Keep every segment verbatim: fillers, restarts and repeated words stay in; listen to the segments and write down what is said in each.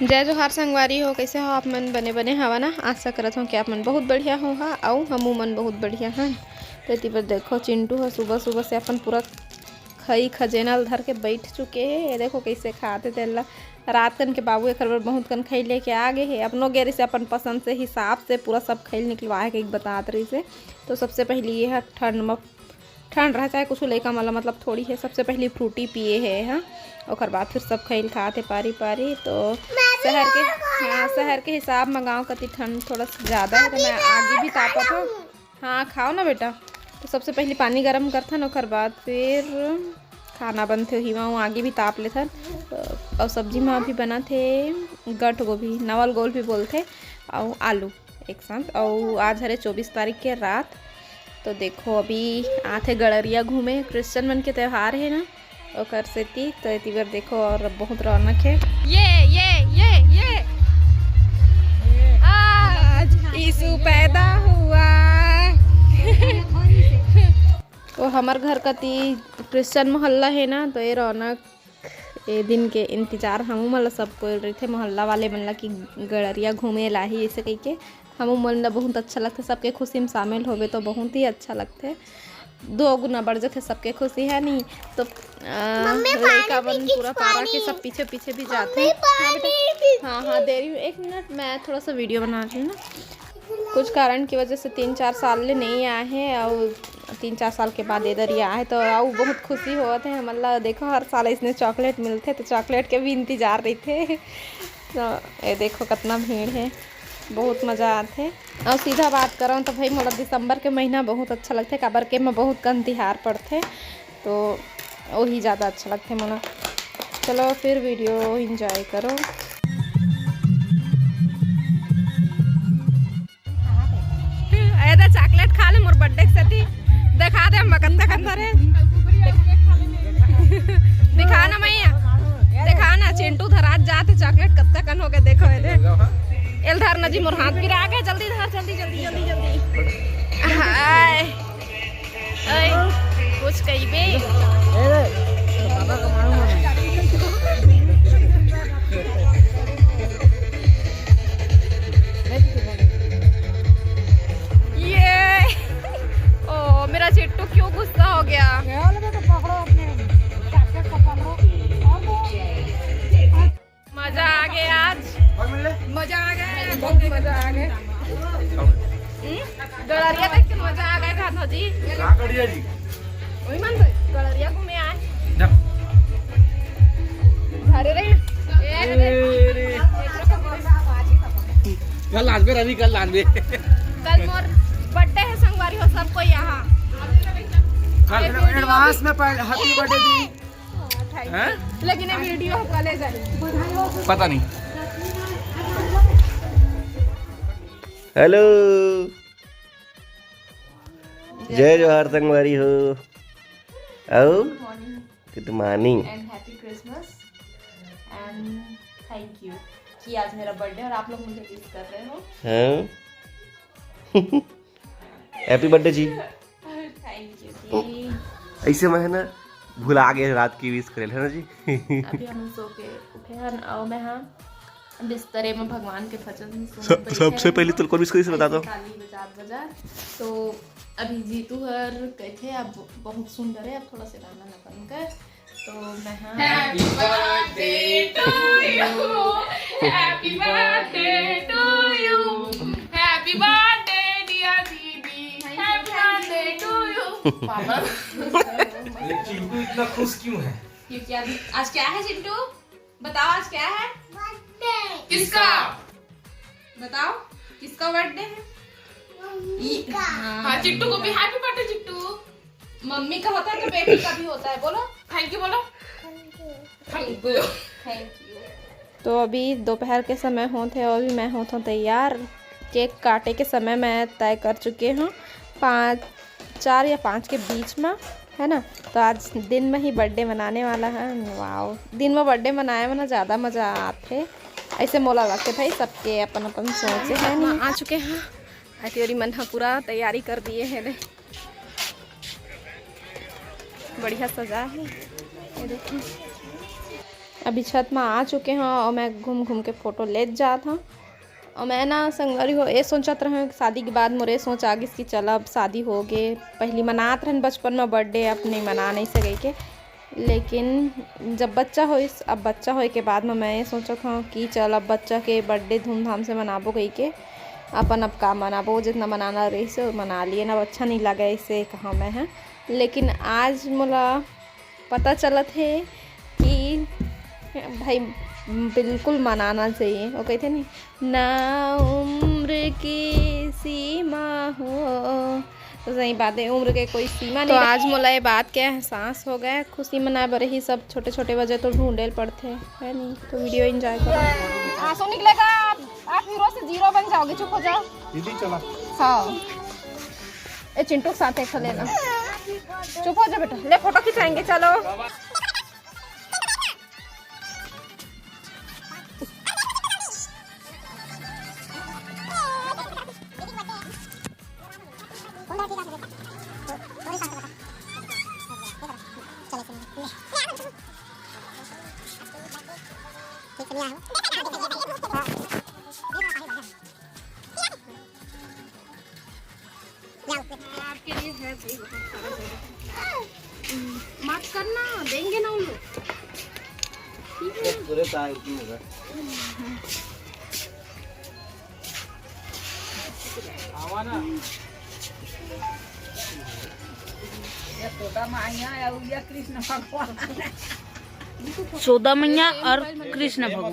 जय जोहार संगवारी हो, कइसे हो आप मन? बने बने हवा ना? आशा करत हव कि आप मन बहुत बढ़िया होहा, अउ हमू मन बहुत बढ़िया हन। तो एती बर देखो, चिंटू ह सुबह सुबह से अपन पूरा खई खजेना ल धर के बैठ चुके हे। ये देखो कइसे खात हे तेला। रात कन के बाबू एकर बर बहुत कन खई लेके आ गे हे। अपनो गे रिहिसे अपन पसंद से, हिसाब से पूरा सब खई ल निकलवा हे कहिके बतात रिहिसे। तो सबसे पहिली ये ह ठंड म ठंड रहे चाहे कुछ लइका मन ला मतलब थोड़ी हे, सबसे पहिली फ्रूटी पिए हे, हाँ, ओकर बाद फिर सब खई ल खात हे पारी पारी। तो शहर के, हाँ, शहर के हिसाब म गाँव कती ठंड थोड़ा सा ज्यादा हे, तो मैं आगी भी तापत हूँ। हाँ, खाओ ना बेटा। तो सबसे पहिली पानी गरम करथन, ओकर बाद फिर खाना बनथे, ओही म आगी भी ताप लेथन। अउ सब्जी म अभी बनत हे गंठ गोभी, नवल गोल भी बोलथे, अउ आलू एक साथ। अउ आज हरे चौबीस तारीख के रात, तो देखो अभी आथे गड़रिया घूमे, क्रिश्चियन मन के त्योहार हे ना, ओकर सेती। तो एती बर देखो, और बहुत रौनक हे। ये, ये, ये, ये। आज यीशु पैदा हुआ। तो हमर घर कती क्रिश्चियन मोहल्ला हे ना, तो ये रौनक, ये दिन के इंतजार हमू मन ला सब कोई रहिथे, मोहल्ला वाले मन ला, कि गड़रिया घूमे ला आही, ऐसे कहिके। हमू मन ला बहुत अच्छा लगथे, सबके खुशी में शामिल होबे तो बहुत ही अच्छा लगथे, दो गुना बढ़ जाथे सबके खुशी, है नी? तो, अ, मम्मी, पानी लइका पी मन के पूरा पारा के पानी। सब पीछे पीछे भी जाथे। मम्मी, हाँ बेटा। पानी पी हाँ, हाँ, दे रही हूँ, एक मिनट, मैं थोड़ा सा वीडियो बना रही हूँ ना। कुछ कारण की वजह से तीन चार साल ले नहीं आए हैं, और तीन चार साल के बाद इधर ही आए, तो अउ बहुत खुशी होवत हे हमन ला। देखो, हर साल इसने चॉकलेट मिलथे, तो चॉकलेट के भी इंतजार रहिथे। तो ये देखो, कितना भीड़ है, बहुत मज़ा आथे। और सीधा बात करूँ तो भाई, मोला दिसंबर के महीना बहुत अच्छा लगथे, काबर के एमा बहुत कन तिहार पड़थे, तो वही ज़्यादा अच्छा लगथे मोला। चलो फिर वीडियो एंजॉय करो। ए दे चॉकलेट खा ले मोर बर्थडे के सेती। देखा दे हम कत्ता कत्ता रे। दिखा ना मैया, दिखा ना। चिंटू धरात जात हे, चॉकलेट कत्ता कन हो गए, देखो ए दे। एल धर ना जी, मोर हाथ गिरा गए। जल्दी धर, जल्दी, जल्दी, जल्दी, जल्दी। हाय। ओए, कुछ कहिबे? ये, ओ, मेरा चिट्टू क्यों गुस्सा हो गया? मजा आ गया आज। मजा आ गया, बहुत मजा आ गया। हम्म? गड़रिया देख के मजा आ गया, कहा था जी। वही मन भाई, गड़रिया घूमे आए। घरे रही। कल लानबे रवि, कल लानबे। कल मोर बर्थडे है संगवारी हो, सबको यहाँ। कल एडवांस में हैप्पी बर्थडे दी। हैं? लेकिन ये वीडियो कॉलेज है। पता नहीं। हेलो, जय जोहार संगवारी हो। आओ। Good morning. Good morning. And happy Christmas and thank you कि आज मेरा बर्थडे और आप लोग मुझे विश कर रहे हो। हाँ। हैप्पी बर्थडे जी। थैंक यू जी। ऐसे मैं है ना, भुला गए रात की विश करे, है ना जी? अभी हम सो के उठे हैं और मैं, हाँ, बिस्तरे में भगवान के भजन सुनत सब, बैठे सबसे हैं। पहले तो कौन विश करिस, बता दो। ऐसे ताली बजात बजात। तो अभी जीतू हर कहते अब बहुत सुंदर है, अब थोड़ा सा गाना ना करूँगा। तो मैं, हाँ। Happy birthday to you, happy birthday to you, happy birthday dear दीदी, happy birthday to you। Papa. अरे चिंटू इतना खुश क्यों है? क्योंकि आज, आज क्या है चिंटू? बताओ आज क्या है? बर्थडे। किसका? बताओ किसका बर्थडे है? मम्मी का। हाँ, चिट्टू को भी हैप्पी बर्थडे चिट्टू। मम्मी का होता है तो बेटी का भी होता है। बोलो थैंक यू, बोलो थैंक यू, थैंक यू। तो अभी दोपहर के समय होत हे और भी मैं होत हूँ तैयार। केक काटे के समय मैं तय कर चुके हूँ, पाँच, चार या पाँच के बीच में, है ना। तो आज दिन में ही बर्थडे मनाने वाला है। वाओ, दिन में बर्थडे मनाए में ना ज़्यादा मज़ा आते, ऐसे मोला लगते भाई। सबके अपन अपन सोच है नहीं। आ चुके हैं, अतिवरी मन ह पूरा तैयारी कर दिए हैं रे। बढ़िया सजा है, ये देखो। अभी छत म आ चुके हंव अउ मैं घूम घूम के फोटो लेत जात हंव। अउ मैं ना संगवारी हो, ए सोचत रहेंव कि शादी के बाद मोर ए सोच आ गिस कि चल, अब शादी हो गे। पहिली मनात रहेन बचपन म बर्थडे, अब नइ मना नइ सकय के। लेकिन जब बच्चा होइस, अब बच्चा होए के बाद म मैं ए सोचत हंव कि चल, अब बच्चा के बर्थडे धूमधाम से मनाबो कहि के। अपन अब का मनाबो, जितना मनाना रहिस, वो मना लिए ना, अब अच्छा नइ लगय, ऐसे कहा मैं ह। लेकिन आज मोला पता चलत हे कि भाई, बिल्कुल मनाना चाहिए। वो कहते नहीं, "ना उम्र की सीमा हो।" तो सही बात है, उम्र के कोई सीमा तो नहीं। आज मोला ये बात के एहसास हो गया, खुशी मनाए बर ही सब छोटे छोटे वजह तो ढूंढे ल पड़थे, है नहीं? तो वीडियो एंजॉय करो। आंसू निकलेगा, आप, आप हीरो से जीरो बन जाओगे। चुप हो जाओ। दीदी चला। हाँ, ए चिंटू के साथ एक ठो लेना। चुप हो जा बेटा, ले फोटो खिंचाएंगे, चलो। आपके लिए है भाई, बहुत सारा है। मत करना, देंगे ना उन लोग। पूरे तार इतने होगा। आवा ना। ये यशोदा मैया और ये कृष्ण भगवान। यशोदा मैया और कृष्ण भगवान।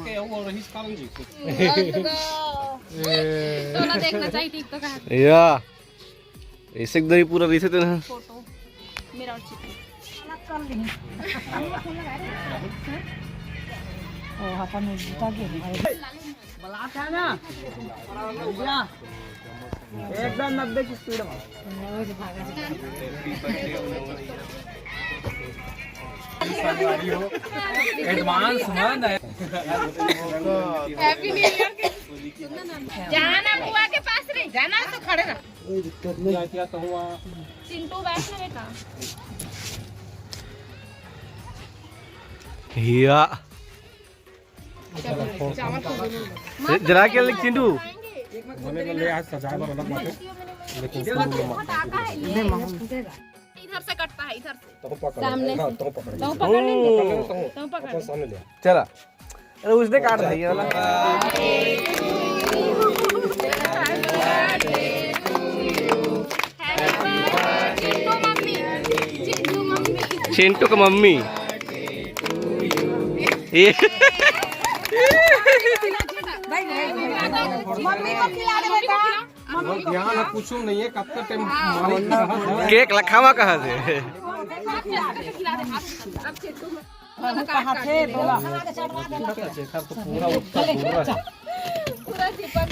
सोना देखना चाहिए, ठीक तो कहा। या, ऐसे एकदम ही पूरा रहिथे तेन ह। फोटो मेरा और चिकन। ओ, अपन जूता के। बलात है ना? भैया, एकदम नब्बे की स्पीड में। एडवांस में ना। हैप्पी न्यू ईयर के। जाना बुआ के पास रे, जाना तो खड़े रह। कोई दिक्कत नहीं। क्या, क्या कहूँ? चिंटू बैठ ना बेटा। हिया। चावल को दोनों। जरा के ले चिंटू। मैंने बोले आज सजाए वाला बात है, लेकिन इधर से कटता है, इधर से। तो पकड़। सामने से। हाँ, तो पकड़। तो पकड़ लेंगे। तो पकड़। सामने ले। चला। अरे उसने काट दिया वाला। चिंटू मम्मी। चिंटू मम्मी। चिंटू का मम्मी। ये मम्मी को खिला दे बेटा। यहाँ ना कुछ नहीं है, कब तक टाइम मारेगी। केक लखावा कहाँ से?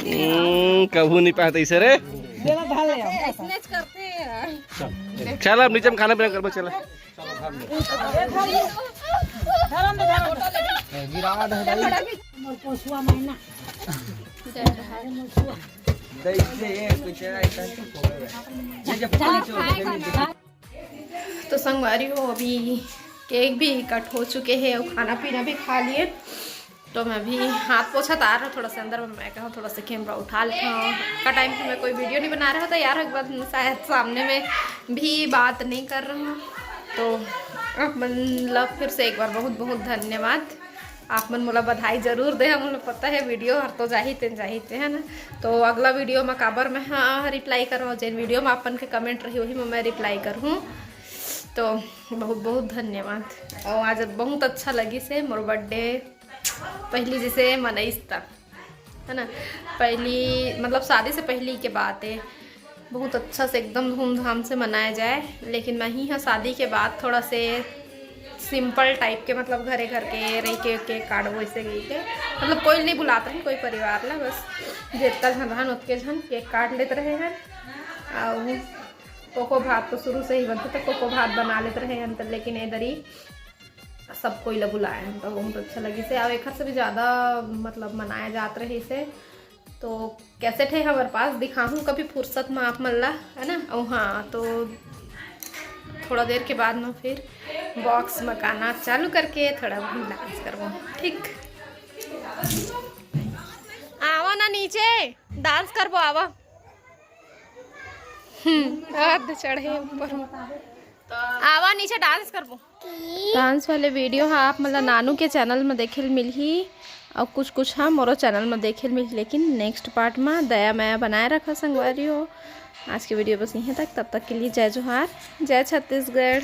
हम्म, कभू नहीं पाते इसे रे। चल, अब नीचे में खाना पीना करबो, चल। तो संगवारी हो, अभी केक भी कट हो चुके हैं और खाना पीना भी खा लिए। तो मैं भी हाथ पोछा तार रहा थोड़ा सा अंदर में, मैं कहूँ थोड़ा सा कैमरा उठा लेता हूँ। का टाइम से मैं कोई वीडियो नहीं बना रहा था यार, एक बार शायद सामने में भी बात नहीं कर रहा हूँ। तो आप मन ला फिर से एक बार बहुत बहुत धन्यवाद। आप मन मोला बधाई जरूर दे, मोला पता है वीडियो हर तो जाही तेन जाही ते, है ना। तो अगला वीडियो में काबर मैं हाँ रिप्लाई करवाऊँ, जेन वीडियो में अपन के कमेंट रही वही में मैं रिप्लाई करूँ। तो बहुत बहुत धन्यवाद। और आज बहुत अच्छा लगिस हे मोर बर्थडे, पहली जैसे मनईस तक, है ना। पहली मतलब शादी से पहली के बात है, बहुत अच्छा से एकदम धूमधाम से मनाया जाए। लेकिन मैं ही हाँ शादी के बाद थोड़ा से सिंपल टाइप के, मतलब घरे घर के रही के केक काटबो ऐसे गई के, मतलब कोई नहीं बुलात रहे कोई परिवार ला, बस जितना झन रहन उतके झन केक काट लेते रहे हैं। और कोको भात तो शुरू से ही बनते तो कोको भात बना लेते रहे हैं, तो लेकिन ए दरी सब कोई ला बुलाए हैं तो बहुत अच्छा लगिस हे। और एकर से भी ज़्यादा मतलब मनाया जात रहिस हे। तो कैसे थे हमारे पास दिखाहूँ कभी फुर्सत में आप मन ला, है ना। और हाँ, तो थोड़ा देर के बाद में फिर बॉक्स में गाना चालू करके थोड़ा बहुत डांस करबो। ठीक, आवा ना नीचे, डांस करबो, आवा। हम्म, अर्ध चढ़े ऊपर में। आवा नीचे डांस करबो। डांस वाले वीडियो हा आप मन ला नानू के चैनल में देखे ल मिलही, और कुछ कुछ हा मोरो चैनल में देखे ल मिलही, लेकिन नेक्स्ट पार्ट में। दया मया बनाए रखा संगवारी हो। आज के वीडियो बस यहीं तक, तब तक के लिए जय जोहार, जय छत्तीसगढ़।